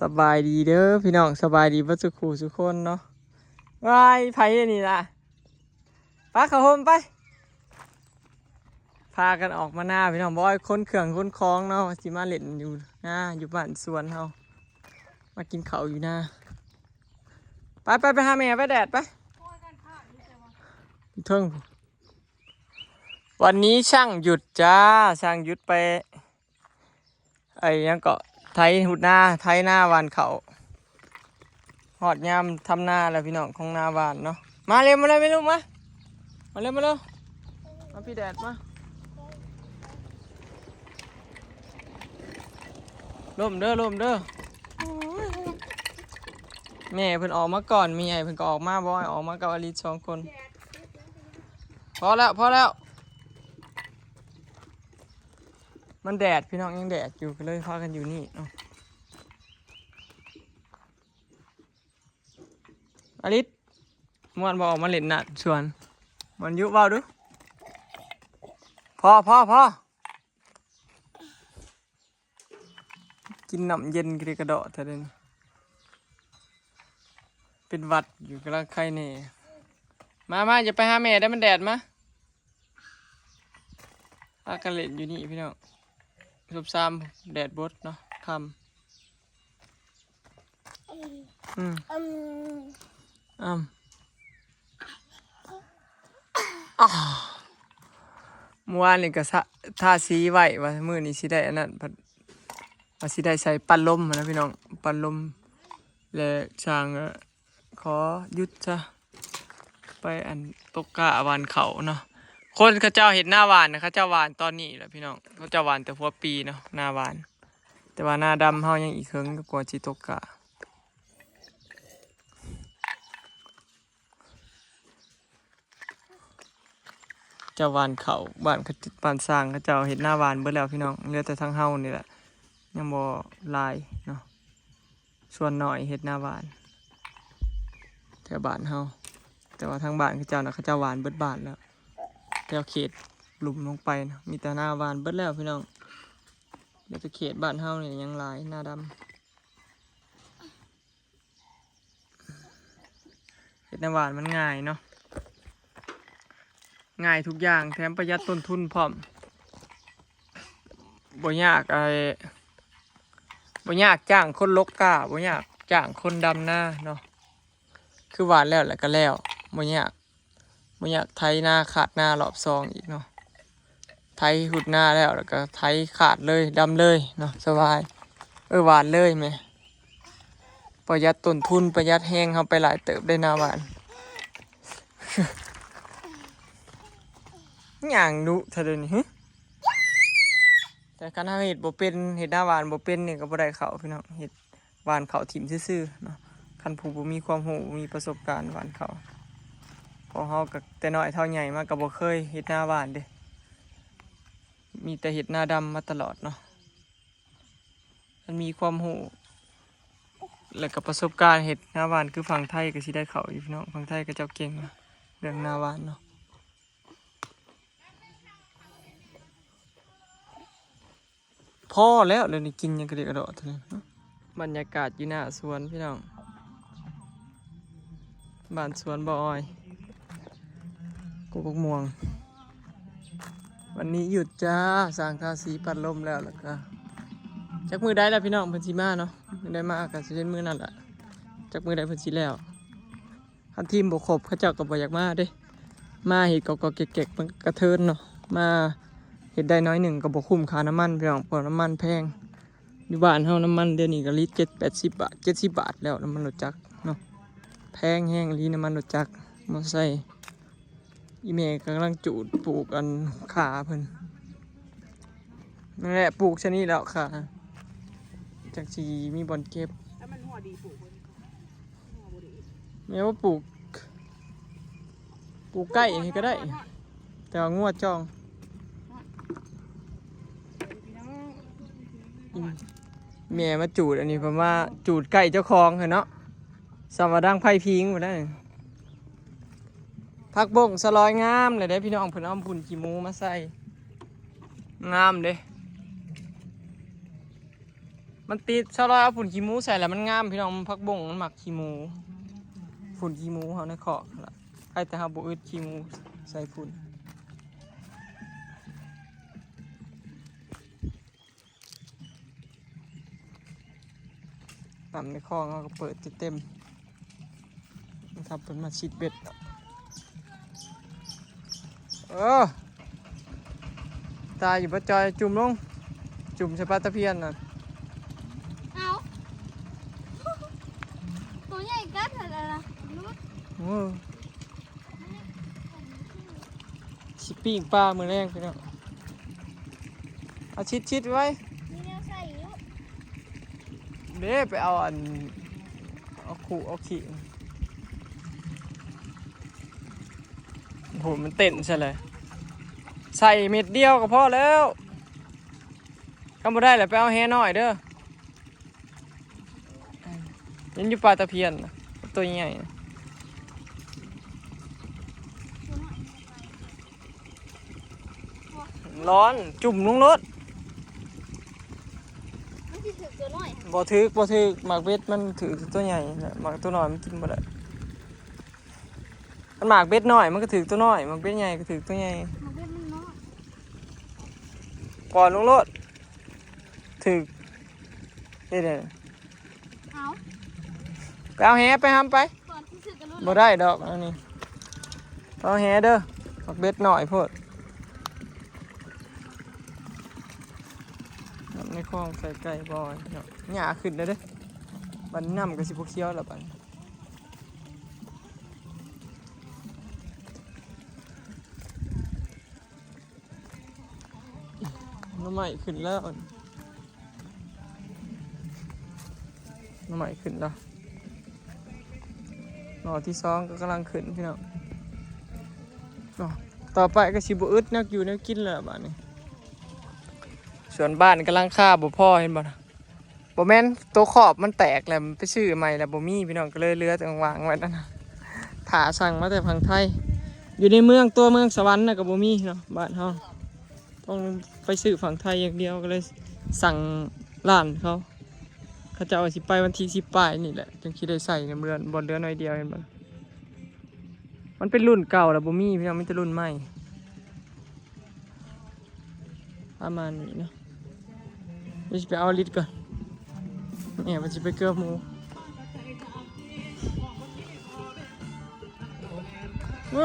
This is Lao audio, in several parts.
ສະບາຍດີເດີພີ່ນ້ອງ ສະບາຍດີເບິດສູ່ຄູ່ສູ່ຄົນເນາະ. ວ້າຍ ໃຜອັນນີ້ລະ? ປະ ເຂົ້າໂຮມໄປ. ພາກັນອອກມານາພີ່ນ້ອງ ບໍ່ ຂົນເຄື່ອງຂົນຂອງເນາະ ຊິມາຫຼິ້ນຢູ່ນາ ຢູ່ບ້ານສວນເຮົາ ມາກິນເຂົ້າຢູ່ນາ. ໄປ ໄປ ໄປຫາແມ່ ໄປແດດ ໄປເທິງ. ວັນນີ້ຊ່າງຢຸດຈ້າ ຊ່າງຢຸດໄປ ໄອ້ຫຍັງເກາະ ໄຖຫຸດນາ ໄຖນາຫວ່ານເຂົ້າ. ຮອດຍາມທຳນາແລ້ວພີ່ນ້ອງ ຂອງນາຫວ່ານເນາະ. ມາເລັວ ມາເລັວແມ່ລູກ ມາ ມາເລັວ ມາເລັວ ມາພີ່ແດດ ມາ. ລົມເດີ ລົມເດີ. ແມ່ເພິ່ນອອກມາກ່ອນ ແມ່ໃຫຍ່ເພິ່ນກໍອອກມາ ບໍ່ໃຫ້ອອກມາກັບອາລິດສອງຄົນ. ພໍແລ້ວ ພໍແລ້ວ. ມັນແດດພີ່ນ້ອງ ຍັງແດດຢູ່ ກໍເລີຍພາກັນຢູ່ນີ້ເນາະ. ອາລິດ ມ່ວນບໍ່ ອອກມາຫຼິ້ນນະສວນ ມ່ວນຢູ່ ເວົ້າດູ. ພໍ ພໍ ພໍ. ກິນນ້ຳເຢັນກະດິກະເດາະແທ້ເດ ເປັນຫວັດຢູ່ ກຳລັງໄຄແນ່. ມາ ມາ ຢ່າໄປຫາແມ່ເດີ ມັນແດດ ມາ. ພາກັນຫຼິ້ນຢູ່ນີ້ພີ່ນ້ອງ ຊຸບຊາມ ແດດບົດເນາະ ຄ່ຳ. ອືມ ອືມ ອືມ ອ້າ ມື້ວານນີ້ກໍສະ ທາສີໄວ້ວ່າມື້ນີ້ຊິໄດ້ອັນນັ້ນ ພັດວ່າຊິໄດ້ໃສ່ປັດລົມຫັ້ນນະພີ່ນ້ອງ ປັດລົມ ແລະ ຊ່າງ ຂໍຢຸດຊະ ໄປອັນຕົກກ້າຫວ່ານເຂົ້າເນາະ. ຄົນເຂົາເຈົ້າເຮັດນາຫວ່ານນະ ເຂົາເຈົ້າຫວ່ານຕອນນີ້ແຫຼະພີ່ນ້ອງ ເຂົາເຈົ້າຫວ່ານແຕ່ຫົວປີເນາະ ນາຫວ່ານ. ແຕ່ວ່ານາດຳເຮົາຍັງອີກເຫິງກວ່າຊິຕົກກ້າ. ເຈົ້າຫວ່ານເຂົ້າ ບ້ານ ບ້ານຊ່າງເຂົາເຈົ້າເຮັດນາຫວ່ານເບິດແລ້ວພີ່ນ້ອງ ເຫຼືອແຕ່ທາງເຮົານີ້ແຫຼະ ຍັງບໍ່ຫຼາຍເນາະ. ສ່ວນໜ້ອຍເຮັດນາຫວ່ານແຖວບ້ານເຮົາ ແຕ່ວ່າທາງບ້ານເຂົາເຈົ້ານະ ເຂົາເຈົ້າຫວ່ານເບິດບ້ານແລ້ວ ແຖວເຂດລຸ່ມລົງໄປນະ ມີແຕ່ນາຫວ່ານເບິດແລ້ວພີ່ນ້ອງ. ເຫຼືອແຕ່ເຂດບ້ານເຮົານີ້ຍັງຫຼາຍນາດຳ. ເຮັດນາຫວ່ານມັນງ່າຍເນາະ ງ່າຍທຸກຢ່າງ ແຖມປະຢັດຕົ້ນທຶນພ້ອມ. ບໍ່ຍາກ ໄອ້ ບໍ່ຍາກຈ້າງຄົນຫຼົກກ້າ ບໍ່ຍາກຈ້າງຄົນດຳນາເນາະ ຄືຫວ່ານແລ້ວ ແລ້ວກໍແລ້ວ ບໍ່ຍາກ ບໍ່ຍາກໄຖນາ ຄາດນາລອບສອງອີກເນາະ. ໄຖຫຸດນາແລ້ວ ແລ້ວກໍໄຖຄາດເລີຍ ດຳເລີຍເນາະ ສະບາຍ ເອີ ຫວ່ານເລີຍແໝ່. ປະຢັດຕົ້ນທຶນ ປະຢັດແຮງເຮົາໄປຫຼາຍເຕີບໄດ໋ນາຫວ່ານ. ຫຍັງດຸແທ້ເດນີ້ ຫື? ແຕ່ຄັນເຮົາເຮັດບໍ່ເປັນ ເຮັດນາຫວ່ານບໍ່ເປັນນີ້ກໍບໍ່ໄດ້ເຂົ້າພີ່ນ້ອງ ເຮັດຫວ່ານເຂົ້າຖິ້ມຊື່ໆເນາະ. ຄັນຜູ້ບໍ່ມີຄວາມຮູ້ ບໍ່ມີປະສົບການຫວ່ານເຂົ້າ ເພາະເຮົາກໍແຕ່ນ້ອຍເທົ່າໃຫຍ່ມາກໍບໍ່ເຄີຍເຮັດນາຫວ່ານເດ້ ມີແຕ່ເຮັດນາດຳມາຕະຫຼອດເນາະ. ຄັນມີຄວາມຮູ້ ແລ້ວກໍປະສົບການເຮັດນາຫວ່ານຄືຝັ່ງໄທກໍຊິໄດ້ເຂົ້າຢູ່ພີ່ນ້ອງ ຝັ່ງໄທເຂົາເຈົ້າເກັ່ງເລື່ອງນາຫວ່ານເນາະ. ພໍແລ້ວ ດຽວນີ້ກິນຫຍັງກະດິກະເດາະເທົ່ານັ້ນ. ບັນຍາກາດຢູ່ໜ້າສວນພີ່ນ້ອງ ບ້ານສວນບໍ່ອອຍ ກກບັກມ່ວງ. ວັນນີ້ຢຸດຈ້າ ຊ່າງທາສີປັດລົມແລ້ວ ແລ້ວກະ ຈັກມື້ໃດລະພີ່ນ້ອງເພິ່ນຊິມາເນາະ ມື້ໃດມາກະຊິເປັນມື້ນັ້ນລະ ຈັກມື້ໃດເພິ່ນຊິແລ້ວ. ຄັນທີມບໍ່ຄົບ ເຂົາເຈົ້າກໍບໍ່ຢາກມາເດ້ ມາເຮັດກອກໆແກກໆ ມັນກະເທີນເນາະ ມາເຮັດໄດ້ໜ້ອຍໜຶ່ງກໍບໍ່ຄຸ້ມຄ່ານ້ຳມັນພີ່ນ້ອງ ເພາະນ້ຳມັນແພງ. ຢູ່ບ້ານເຮົານ້ຳມັນດຽວນີ້ກໍລິດເຈັດແປດສິບບາດ ເຈັດສິບບາດແລ້ວ ນ້ຳມັນລົດຈັກເນາະ ແພງແຮງອີ່ຫຼີ ນ້ຳມັນລົດຈັກມໍໄຊ. ອີ່ແມ່ກຳລັງຈູດປູກອັນຂ່າເພິ່ນ ນັ້ນແຫຼະ ປູກຊະນີ້ແລ້ວຂ່າ ຈັ່ງຊິມີບ່ອນເກັບ. ແລ້ວມັນຫົວດີປູກບໍ່? ແມ່ວ່າປູກ ປູກໃກ້ນີ້ກໍໄດ້ ແຕ່ວ່າງົວຈ່ອງ. ອືມ ແມ່ມາຈູດອັນນີ້ ເພິ່ນວ່າຈູດໃກ້ເຈົ້າຂອງຫັ້ນເນາະ ສ່ຳວ່າດັງໄຟພິງພຸ້ນນະ. ຜັກບົ້ງສະຫຼອຍງາມເລີຍເດ້ພີ່ນ້ອງ ເພິ່ນເອົາຝຸ່ນຂີ້ໝູມາໃສ່ ງາມເດ້. ມັນຕິດ ຊາວລອຍເອົາຝຸ່ນຂີ້ໝູໃສ່ແລ້ວມັນງາມພີ່ນ້ອງ. ມັນ ຜັກບົ້ງມັນມັກຂີ້ໝູ ຝຸ່ນຂີ້ໝູເຮົາໃນຄອກຫັ້ນລະ. ໃຜແຕ່ເຮົາບໍ່ອຶດຂີ້ໝູໃສ່ຝຸ່ນ. ນ້ຳໃນຄອງເຮົາກໍເປີດເຕັມໆ ນະຄັບ. ເພິ່ນມາຊິດເບັດ. ເອີ ຕາຍຢູ່ບໍ່ຈ່ອຍ? ຈຸ່ມລົງ ຈຸ່ມໃສ່ປາຕະພຽນນະ. ເອົາ ໂຕໃຫຍ່ກັດຫັ້ນລະ ຫຼຸດ. ໂອ້ ຊິປີ້ງປາມື້ແລງພີ່ນ້ອງ. ເອົາຊິດໆໄວ້ ມີແນວໃສ່ຢູ່. ເດ້ ໄປເອົາອັນ ເອົາຄຸເອົາຄີ. ໂອ້ໂຫ ມັນເຕັ້ນຊະເລີຍ. ໃສ່ເມັດດຽວກໍພໍແລ້ວ. ຄັນບໍ່ໄດ້ລະໄປເອົາແຫນ້ອຍເດີ້. ເຫັນຢູ່ປາຕະພຽນນະ ໂຕໃຫຍ່ນະ. ຮ້ອນ ຈຸ່ມລົງໂລດ. ມັນຊິຖືກຕົວນ້ອຍ. ບໍ່ຖືກ ບໍ່ຖືກ. ໝາກເບັດມັນຖືກຕົວໃຫຍ່ນະ ໝາກຕົວນ້ອຍມັນກິນບໍ່ໄດ້. ຄັນໝາກເບັດນ້ອຍມັນກໍຖືກຕົວນ້ອຍ ໝາກເບັດໃຫຍ່ກໍຖືກຕົວໃຫຍ່. ໝາກເບັດມັນນ້ອຍ. ປ້ອນລົງໂລດ. ຖືກ ນີ້ເດ້. ເອົາ ໄປເອົາແຫໄປ ຫຳໄປ. ກ່ອນທີ່ຊິກະຫຼຸດ ບໍ່ໄດ້ດອກອັນນີ້. ເອົາແຫເດີ້ ໝາກເບັດນ້ອຍໂພດ. ນ້ຳໃນຄອງໃສ່ໄກ່ບໍ່ເນາະ. ຫຍ້າຂຶ້ນແລ້ວເດ້. ບັດນີ້ນ້ຳກໍຊິບໍ່ຂຽວແລ້ວບັດນີ້. ໜໍ່ໄມ້ຂຶ້ນແລ້ວ ໜໍ່ໄມ້ຂຶ້ນແລ້ວ. ໜໍ່ທີສອງກໍກຳລັງຂຶ້ນພີ່ນ້ອງ. ເນາະ ຕໍ່ໄປກໍຊິບໍ່ອຶດແນວຢູ່ແນວກິນແລ້ວບາດນີ້. ສວນບ້ານກຳລັງຄາບໍ່ພໍ ເຫັນບໍ່ນະ? ບໍ່ແມ່ນ ໂຕຂອບມັນແຕກແລ້ວ ໄປຊື້ໃໝ່ແລ້ວບໍ່ມີພີ່ນ້ອງ ກໍເລີຍເຫຼືອແຕ່ຫວ່າງໆໄວ້ນັ້ນນະ. ຖ້າສັ່ງມາແຕ່ຝັ່ງໄທ ຢູ່ໃນເມືອງ ຕົວເມືອງສະຫວັນນະກໍບໍ່ມີເນາະ ບ້ານເຮົາ ຕ້ອງໄປຊື້ຝັ່ງໄທຢ່າງດຽວ ກໍເລີຍສັ່ງຮ້ານເຂົາ. ເຂົາເຈົ້າວ່າຊິໄປວັນທີສິບປາຍນີ້ແຫຼະ ຈັ່ງຊິໄດ້ໃສ່ໃນເມືອງ ບ່ອນເຫຼືອໜ້ອຍດຽວ ເຫັນບໍ່? ມັນເປັນລຸ້ນເກົ່າແລ້ວ ບໍ່ມີພີ່ນ້ອງ ມີແຕ່ລຸ້ນໃໝ່ ປະມານນີ້ເນາະ. ດຽວຊິໄປເອົາລິດກ່ອນ ແອບວ່າຊິໄປເກືອໝູ. ເອີ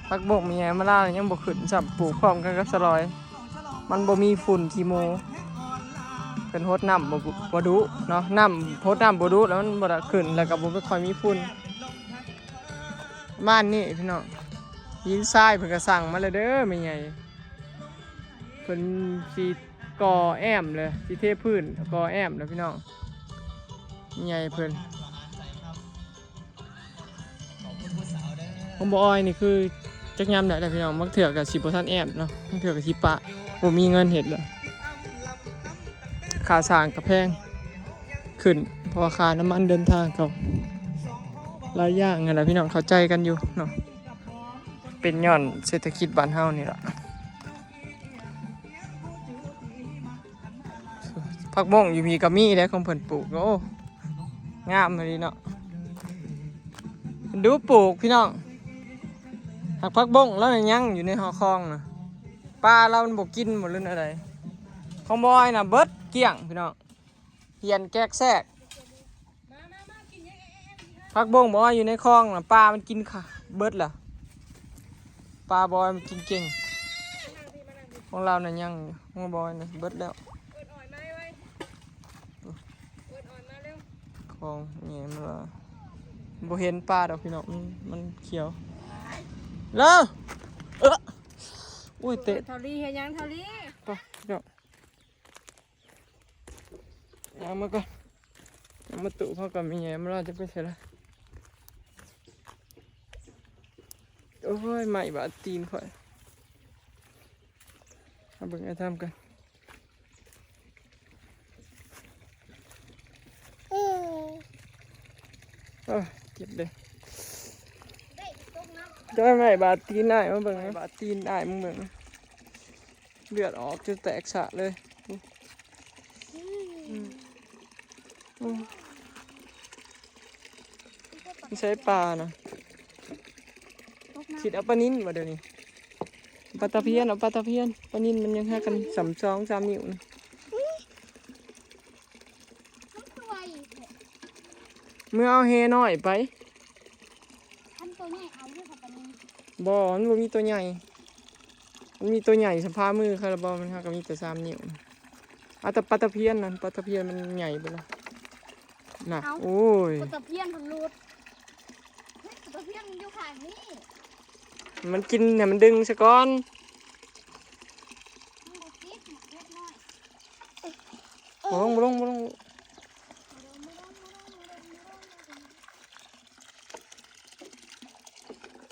ຜັກບົ້ງແມ່ໃຫຍ່ມາລາວຍັງບໍ່ຂຶ້ນຊ້ຳ ປູກພ້ອມກັນກັບສະຫຼອຍ ມັນບໍ່ມີຝຸ່ນຂີ້ໝູ. ເພິ່ນຫົດນ້ຳບໍ່ ບໍ່ດຸເນາະ ນ້ຳ ຫົດນ້ຳບໍ່ດຸ ແລ້ວມັນບໍ່ໄດ້ຂຶ້ນ ແລ້ວກໍບໍ່ຄ່ອຍມີຝຸ່ນ. ປະມານນີ້ພີ່ນ້ອງ. ຫີນຊາຍເພິ່ນກໍສັ່ງມາແລ້ວເດີແມ່ໃຫຍ່ ເພິ່ນຊິກໍ່ແອ້ມເລີຍ ຊິເທພື້ນກໍ່ແອ້ມເລີຍພີ່ນ້ອງ ແມ່ໃຫຍ່ເພິ່ນ. ຂອງບໍ່ອອຍນີ້ຄືຈັກຍາມໃດແລ້ວພີ່ນ້ອງ ບາງເທື່ອກໍຊິບໍ່ທັນແອ້ມເນາະ ບາງເທື່ອກໍຊິປະ ບໍ່ມີເງິນເຮັດແລ້ວ. ຄ່າສ້າງກໍແພງຂຶ້ນ ເພາະວ່າຄ່ານ້ຳມັນເດີນທາງເຂົາ ຫຼາຍຢ່າງຫັ້ນລະພີ່ນ້ອງ ເຂົ້າໃຈກັນຢູ່ເນາະ. ເປັນຍ້ອນເສດຖະກິດບ້ານເຮົານີ້ລະ. ຜັກບົ້ງຢູ່ພີ້ກໍມີເດ້ ຂອງເພິ່ນປູກ ໂອ້ ງາມອີ່ຫຼີເນາະ ເພິ່ນດຸປູກພີ່ນ້ອງ. ຫາກຜັກບົ້ງລາວຍັງຢູ່ໃນຫໍຄອງນະ ປາລາວມັນບໍ່ກິນບໍ່ ຫຼືແນວໃດ. ຂອງບອຍນະເບິດກ້ຽງພີ່ນ້ອງ ຫ່ຽນແກກແຊກ. ຜັກບົ້ງບອຍຢູ່ໃນຄອງນະ ປາມັນກິນຂະ ເບິດລະ ປາບອຍມັນກິນເກັ່ງ. ຂອງລາວນະຍັງຢູ່ ຂອງບອຍນະເບິດແລ້ວ. ຂອງແຫຍ່ມາລະ ບໍ່ເຫັນປາດອກພີ່ນ້ອງ ມັນ ມັນຂຽວ. ເລີ ເອີ ໂອ້ຍ ເຕະ ເທົ່າລີເຮັດຫຍັງເທົ່າລີ ໄປພີ່ນ້ອງ. ເອົາມາກ່ອນ ເອົາມາຕູ້ເຮົາກໍມີແຫຍ່ມາລະ ຈະໄປໃສລະ. ໂອ້ຍ ໄມ້ບາດຕີນຂ້ອຍ. ເອົາເບິ່ງໄອ້ທຳກັນ. ໂອ້ຍ ເຈັບເດ້. ຈອຍ ໄມ້ບາດຕີນອ້າຍມາເບິ່ງ ໄມ້ບາດຕີນອ້າຍ ມຶງເບິ່ງ. ເລືອດອອກຈົນແຕກສະເລີຍ. ອືມ ອືມ ອືມ ໃສ່ປານະ. ຊິເອົາປານິນບໍ່ດຽວນີ້? ປາຕະພຽນ ເອົາປາຕະພຽນ. ປານິນມັນຍັງຫາກັນສ່ຳສອງສາມນິ້ວນະ. ມັນຄືໄວແທ້. ເມືອເອົາແຫນ້ອຍໄປ. ຄັນໂຕໃຫຍ່ເອົາຢູ່ ຄັນປານິນ. ບໍ່ ມັນບໍ່ມີໂຕໃຫຍ່. ມັນມີໂຕໃຫຍ່ສະພາມືຄາລາບາວ ມັນຫາກະມີແຕ່ສາມນິ້ວ. ເອົາແຕ່ປາຕະພຽນນັ້ນ ປາຕະພຽນມັນໃຫຍ່ເບິດລະນະ. ເອົ້າ ໂອ້ຍ ປາຕະພຽນມັນຫຼຸດ. ປາຕະພຽນມັນຢູ່ຂ້າງນີ້. ມັນກິນໃຫ້ມັນດຶງຊະກ່ອນ. ມັນບໍ່ຕິດ ເລັກນ້ອຍ. ບໍ່ລົງ ບໍ່ລົງ ບໍ່ລົງ.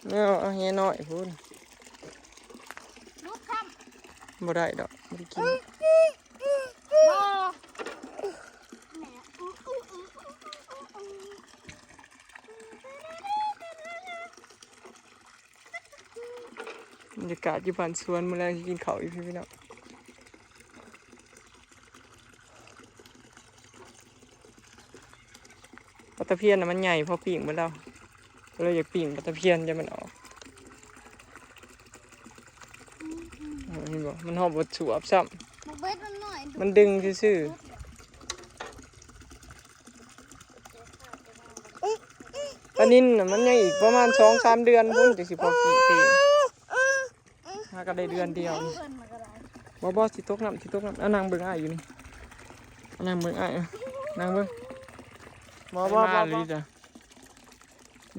ເອົາ ເອົາແຫນ້ອຍພຸ້ນ. ບໍ່ໄດ້ດອກ ບໍ່ໄດ້ກິນ. ບັນຍາກາດຢູ່ບ້ານສວນ ມື້ແລງຊິກິນເຂົ້າຢູ່ພີ້ພີ່ນ້ອງ. ປາຕະພຽນນະມັນໃຫຍ່ພໍປີ້ງເບິດແລ້ວ ກໍເລີຍຢາກປີ້ງປາຕະພຽນ ຢ້ານມັນອອກ. ເຫັນບໍ່? ມັນຮອດບໍ່ສວບຊ້ຳ. ບັກເບັດມັນນ້ອຍ ມັນດຶງຊື່ໆ. ປານິນນະມັນຍັງອີກປະມານສອງສາມເດືອນພຸ້ນ ຈັ່ງຊິພໍກິນປີ້ງ. ຫາກໍໄດ້ເດືອນດຽວ. ບໍ່ ບໍ່ ຊິຕົກນ້ຳ ຊິຕົກນ້ຳ. ເອົານັ່ງເບິ່ງອ້າຍຢູ່ນີ້ ນັ່ງເບິ່ງອ້າຍ ນັ່ງເບິ່ງ. ບໍ່ ບໍ່ ບໍ່ ບໍ່ ແມ່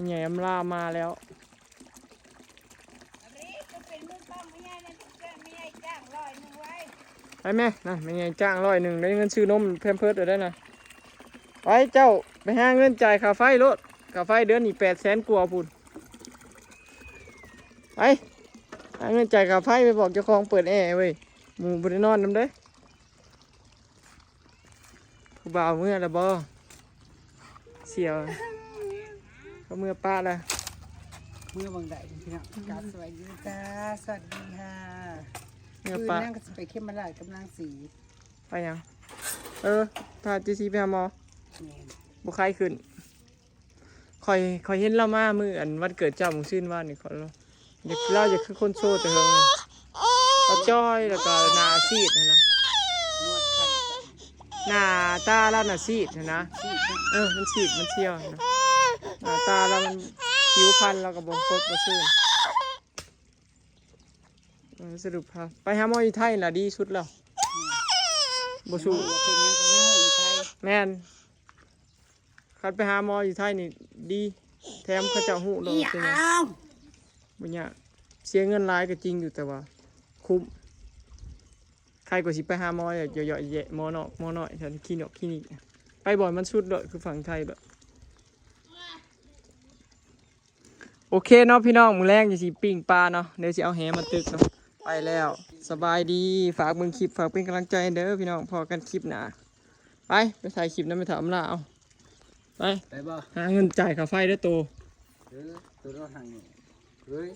ໃຫຍ່ອຳລາມາແລ້ວ. ໄປແມ່ ນັ້ນແມ່ໃຫຍ່ຈ້າງຮ້ອຍໜຶ່ງ ໄດ້ເງິນຊື້ນົມແພມເພີດແລ້ວໄດ໋ນະ. ໄປ ເຈົ້າໄປຫາເງິນຈ່າຍຄ່າໄຟໂລດ ຄ່າໄຟເດືອນນີ້ແປດແສນກວ່າພຸ້ນ. ໄປ ຫາເງິນຈ່າຍຄ່າໄຟ ໄປບອກເຈົ້າຂອງເປີດແອເວີ້ຍ ໝູ່ບໍ່ໄດ້ນອນນຳເດີ້. ຜູ້ບ່າວເມືອແລ້ວບໍ່? ສຽວ ເຂົາເມືອປະແລ້ວ. ເມືອຫວ່າງໃດພີ່ນ້ອງ? ກາບສະບາຍດີຈ້າ ສະຫວັດດີຄ່ະ. ເມືອປະ ຄືນາງກໍຊິໄປເຂັມມະລາດກັບນາງສີ. ໄປຫຍັງ? ເອີ ພາເຈຊີໄປຫາໝໍ. ແມ່ນ ບໍ່ໄຂ້ຂຶ້ນ. ຂ້ອຍ ຂ້ອຍເຫັນລາວມາມື້ອັນວັນເກີດເຈົ້າມື້ຊືນວານນີ້ ຂ້ອຍ ລາວຢາກ ລາວຢາກຄືຄົນໂສດແຕ່ເຫິງ. ລາວຈ່ອຍ ແລ້ວກໍໜ້າຊີດຫັ້ນນະ. ໜ້າຕາລາວໜ້າຊີດຫັ້ນນະ. ເອີ ມັນຊີດ ມັນສ່ຽວຫັ້ນນະ. ໜ້າຕາລາວມັນ ຜິວພັນລາວກໍບໍ່ສົດບໍ່ຊື່ນ. ເອີ ສະຫຼຸບພາ ໄປຫາໝໍຢູ່ໄທລະດີສຸດແລ້ວ. ບໍ່ສູ້ ເປັນຫຍັງກໍຮູ້ຢູ່ໄທ. ແມ່ນ. ຄັນໄປຫາໝໍຢູ່ໄທນີ້ດີ ແຖມເຂົາເຈົ້າຮູ້ໂລດເປັນຫຍັງ. ບໍ່ຍາກ ເສຍເງິນຫຼາຍກໍຈິງຢູ່ ແຕ່ວ່າຄຸ້ມ. ໃຄກວ່າຊິໄປຫາໝໍເຍາະໆແຍະ ໝໍນອກໝໍນ້ອຍ ແຖວຄລີນິກຄລີນິກ. ໄປບ່ອນມັນສຸດໂລດ ຄືຝັ່ງໄທໂລດ. ໂອເຄເນາະພີ່ນ້ອງ ມື້ແລງຊິປີ້ງປາເນາະ ດຽວຊິເອົາແຫມາຕຶກເນາະ. ໄປແລ້ວ ສະບາຍດີ ຝາກເບິ່ງຄລິບ ຝາກເປັນກຳລັງໃຈເດີພີ່ນ້ອງ ພໍ້ກັນຄລິບໜ້າ. ໄປ ໄປຖ່າຍຄລິບນຳແມ່ເຖົ້າອຳລາ ເອົາ ໄປ ໄປບໍ່? ຫາເງິນຈ່າຍຄ່າໄຟເດີໂຕ. ເອີ ໂຕນອນຫັ້ນນີ້ ເອີຍ.